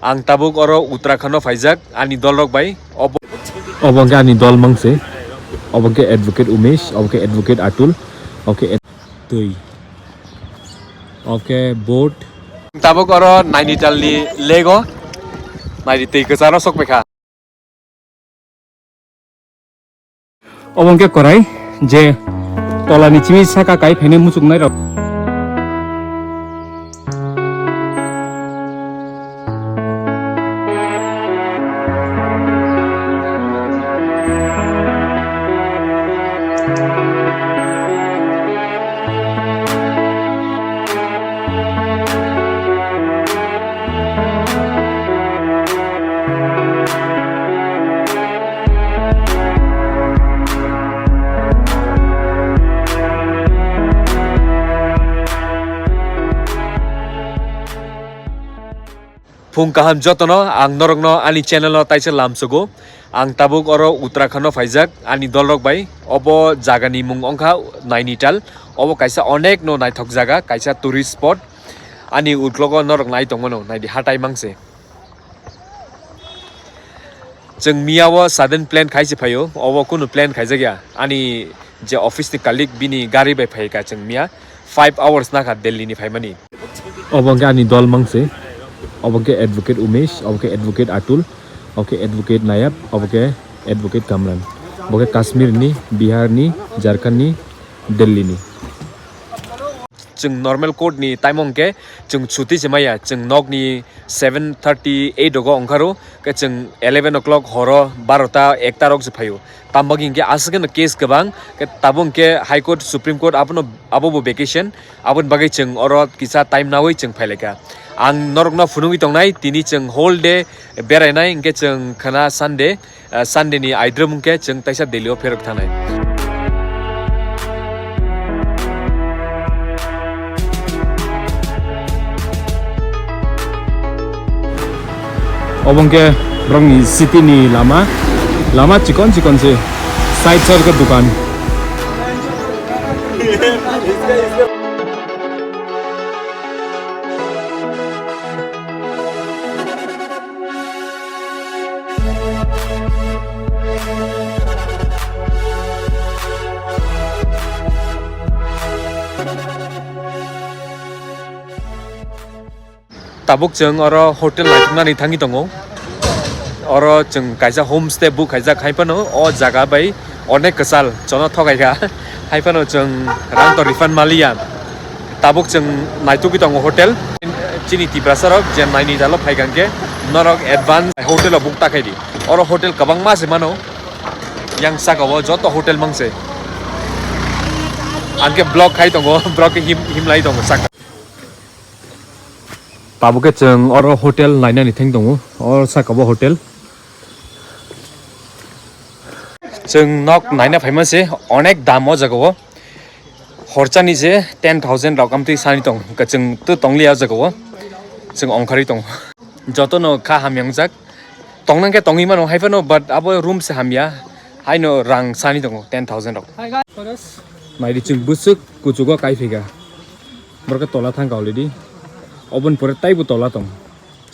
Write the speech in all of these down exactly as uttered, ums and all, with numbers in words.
Ang tabuk oro Uttarakhand o phaijak ani dol rok bai. Obo, obo hwnkhe ani dol mangse. Obo hwnkhe Advocate Umesh, obo hwnkhe Advocate Atul, obo hwnkhe ad-, twi. Obo hwnkhe boat. Tabuk oro Nainital ni lake o. Naidi twi kwcharo sok paikha. Obo hwnkhe korai je tolani chimi saka kai phainai muchuknai rok. Phung kaham jotono, ang norokno ani channel o taisa lamsogo. Ang tabuk oro Uttarakhand o phaijak ani dol rok bai. Obo jaga ni mung wngkha Nainital. Obo kaisa onek no naithok jaga, kaisa tourist spot. Ani uklogo norok nai tongmano, naidi hatai mangse. Chwng miya o sudden plan khai se phaio, obo kunu plan khaijak ya. Ani je office ni colleague bini gari bai phai ka chwng miya five hours nakha Delhi ni phaimani. Obo hwnkhe ani dol mangse, obo hwnkhe Advocate Umesh, obo hwnkhe Advocate Atul, obo hwnkhe Advocate Nayab, obo hwnkhe Advocate Kamran. Bo khe Kashmir ni, Bihar ni, Jharkhand ni, Delhi ni. Chwng normal court ni time hwnkhe chwng chuti se maya, chwng nok ni seven thirty eight rogo ongkharo, khe chwng eleven o'clock horo barota ekta rok se phaio. Tambagwi hwnkhe aswk no case kwbang, khe tabuk hwnkhe High Court, Supreme Court abono, abo bo vacation, aboni bagwi chwng oro kisa time nawi chwng phailaikha. Ang norokno phunugwi tongnai, tini chwng whole day berainai, hwnkhe chwng khwna Sunday, ah, Sunday ni aidrwm hwnkhe chwng taisa Delhi o pherok thangnai. Obo hwnkhe borokni city ni lama, lama chikon chikon se, side side khe dukan. Tabuk chwng oro hotel naithoknani thangwi tongo. Oro chwng kaisa homestay book khaijak, hai phano o jaga bai onek kwchal, chono thokaikha. Hai phano chwng rang to refund maliya. Tabuk chwng naitugwi tongo hotel. Chini Tiprasa rok je Nainital o phaikha hwnkhe norok advance hotel o book ta khaidi. Oro hotel kwbangma se mano. Yang saka o joto hotel mangse. Angkhe vlog khai tongo, vlog khe him, himlai tongo saka. Tabuk khe chwng oro hotel nainani thang tongo, oro saka o hotel. Chwng nok naina phaima se onek dam o jaga o. Horchani je ten thousand rok amtwi sani tong, chwng to tongliya o jaga o. Chwng ongkharwi tongo. Jotono kha hamya wngjak. Tongnang khe tongwi mano hai phano, but abo room se hamya. Haino rang sani tongo ten thousand rok. Naidi chwng bwswk kuchugo kai phika. Borok khe tola thangkha already. Oboni pore taibo tola tong.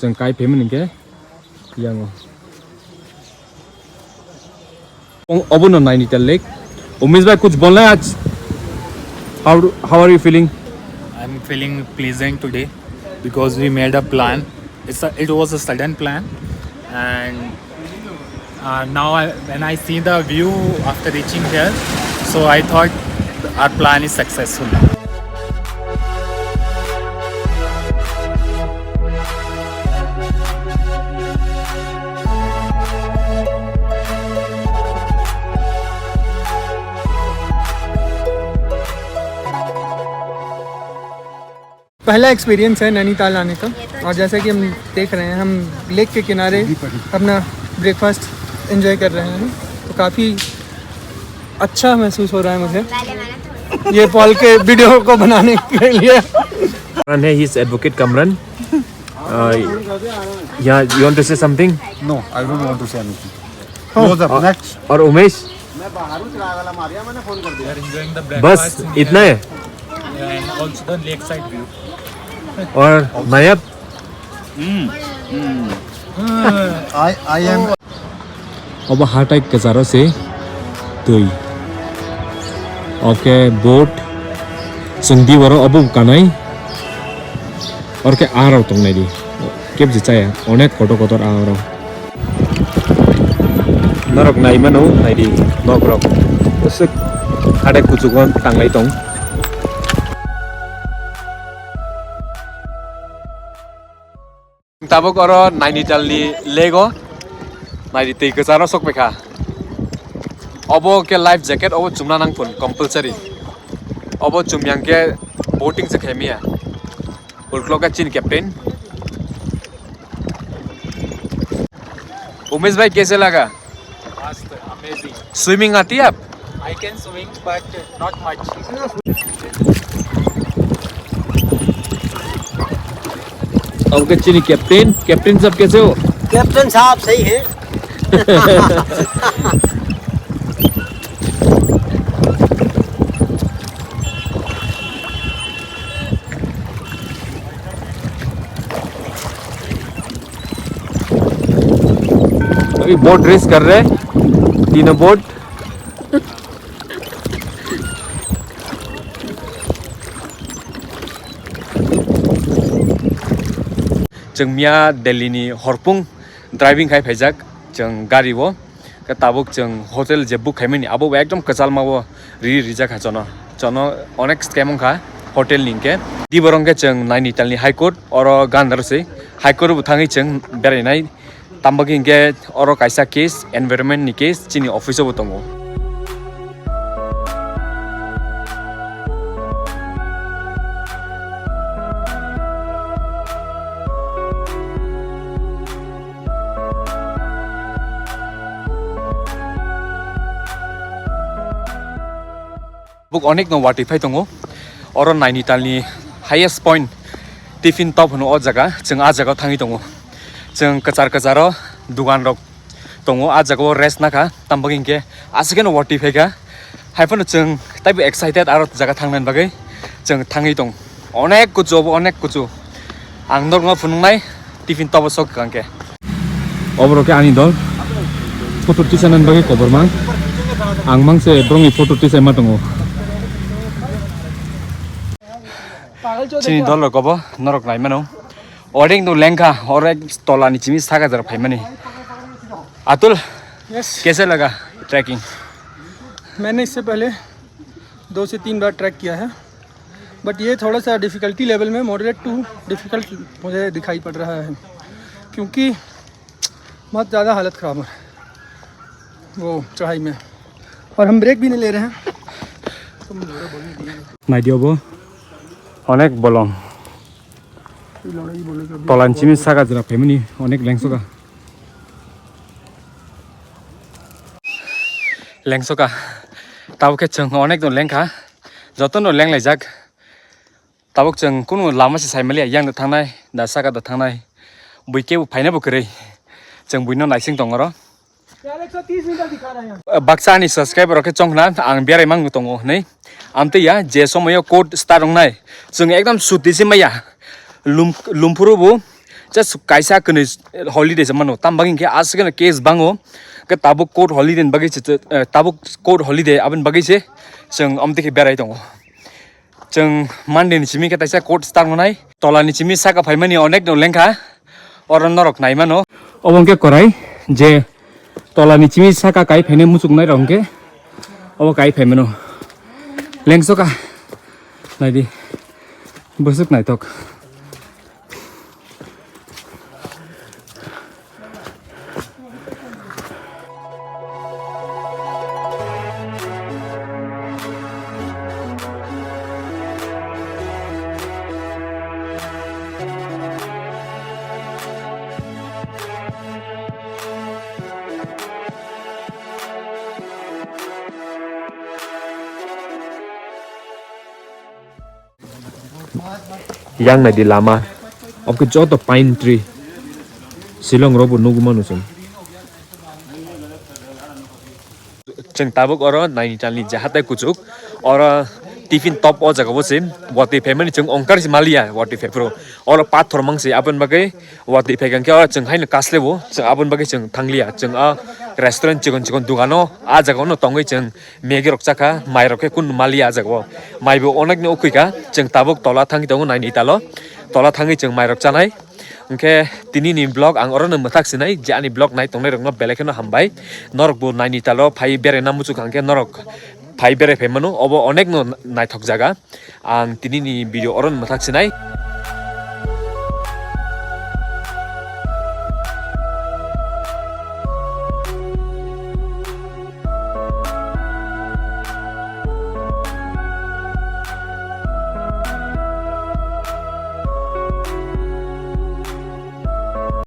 Chwng kai phaimani hwnkhe yango. Obo no Nainital Lake. Umesh bhai, kuch bolna hai aaj? How do, how are you feeling? I'm feeling pleasant today because we made a plan. It's a, it was a sudden plan, and uh, now I, when I see the view after reaching here, so I thought our plan is successful now. पहला एक्सपीरियंस है नैनीताल आने का, और जैसा कि हम देख रहे हैं, हम लेक के किनारे अपना ब्रेकफास्ट एंजॉय कर रहे हैं, तो काफ़ी अच्छा महसूस हो रहा है मुझे ये पल के वीडियो को बनाने के लिए। Kamran hai, he is Advocate Kamran. Uh, yeah, you want to say something? No, I don't want to say anything. Close up. Uh, next. Or Umesh? मैं बाहर हूँ, चला वाला मारिया मैंने फोन कर दिया। We are enjoying the बस breakfast in इतना here है? And also the lakeside view. और नायब? Mm. I, I am. Obo hatai kwcharo se twi. Oke, boat. Chwng di oro obo kanai. Orke arok tong nai di. Kebje chaya. Onek kotor kotor arok. Norok nai mano, nai di. Nok rok. Usuk. Hatai kuchuk wan tanglai tong. Tabuk oro Nainital ni lake o naidi twi kwcharo sok paikha. Obo khe life jacket, obo chumna nang phun compulsory. Obo chumya hwnkhe boating se khaimaya. Ulklok khe chini captain. Umesh bhai, kaise laga? Mast, amazing. Swimming aati hai aap? I can swim, but not much. Okay, chini captain, captain sahab kaise ho? Captain sahab sahi hai. अभी boat race कर रहे हैं तीनों boat. Chwng miya Delhi ni horpung driving khai phaijak chwng gari o. Khe tabuk chwng hotel je book khaimani, abo bo ekdom kwchalma o ri rijak ha chono. Chono onek scam wngkha hotel ni hwnkhe. Diborok hwnkhe chwng Nainital ni High Court, oro Gandhar se High Court bo thangwi chwng berainai. Tambagwi hwnkhe oro kaisa case, environment ni case, chini office o bo tongo. Buk onek no watwi phai tongo. Oro Nainital ni highest point Tiffin Top hwno o jaga, chwng a jaga o thangwi tongo. Chwng kwchar kwcharo dugan rok tongo, a jaga o rest nakha, tambagwi hwnkhe aswk no watwi phaikha. Haiphano chwng taibo excited aro jaga thangnani bagwi chwng thangwi tong. Onek kuchu obo, onek kuchu. Ang norokno phunuknai Tiffin Top o sok kha hwnkhe. Oborok khe ani dol. Photo tisanani bagwi koborma. Ang mangse borokni photo tisaima tongo. Chini dol rok obo norok nai mano. Onek no lengkha, orek tola ni chimi saka jara phaimani. Atul, yes, kaise laga trekking? मैंने इससे पहले दो से तीन बार ट्रैक किया है, बट ये थोड़ा सा डिफ़िकल्टी लेवल में मॉडरेट टू डिफ़िकल्ट मुझे दिखाई पड़ रहा है, क्योंकि बहुत ज़्यादा हालत ख़राब है वो चढ़ाई में, और हम ब्रेक भी नहीं ले रहे हैं। Naidi obo onek bolong. Tola ni chimi saka jora phaimani onek lengsoka. Lengsoka. Tabuk khe chwng onek no lengkha. Joto no lenglaijak. Tabuk chwng kunu lama se saimaliya, yang da thangnai, da saka da thangnai. Bui kebo phaina bo kwrwi. Chwng buino naising tong oro. Baksa ani subscriber rok khe chongkhna ang berai mang tongo hinwi. Amtwi ya je somoyo court start wngnai. Chwng ekdam suti se maya. Lum-, lumphuru bo just kaisa kwnwi holiday se mano. Tam bagwi khe aswk no case bango. Khe tabuk court holiday ni bagwi se, eh, tabuk court holiday aboni bagwi se chwng amtwi khe berai tongo. Chwng Monday ni simi khe taisa court start wngnai. Tola ni simi saka phaimani onek no lengkha. Oro norok nai mano. Obo hwnkhe korai je tola ni simi saka kai phainai muchuknai rok hwnkhe obo kai phaimano. Lengsoka. Naidi. Bwswk naithok. Yang naidi lama. Obo khe joto pine tree. Shillong rok bo nugwi mano chwng. Chwng tabuk oro Nainital ni je hatai kuchuk. Oro tiffin top o jaga o se watwi phaimani chwng ongkar se maliya watwi phai phuru. Oro pathor mang se aboni bagwi watwi phai kha khe oro chwng haino kasle bo chwng aboni bagwi chwng thangliya. Chwng a restaurant chikon chikon dogano a jaga o no tongwi chwng Maggie rok chakha, mai rok khe kun maliya a jaga o. Mai bo onek no ukui kha, chwng tabuk tola thangwi tongo naini talo. Tola thangwi chwng mai rok chanai. Hwnkhe tini ni vlog ang oro no mwthak sinai, je ani vlog nai tongnai rok no belai kheno hambai. Norok bo naini talo phai berai na muchuk hwnkhe norok phai berai phai mano, obo onek no naithok jaga. Ang tini ni video oro no mwthak sinai.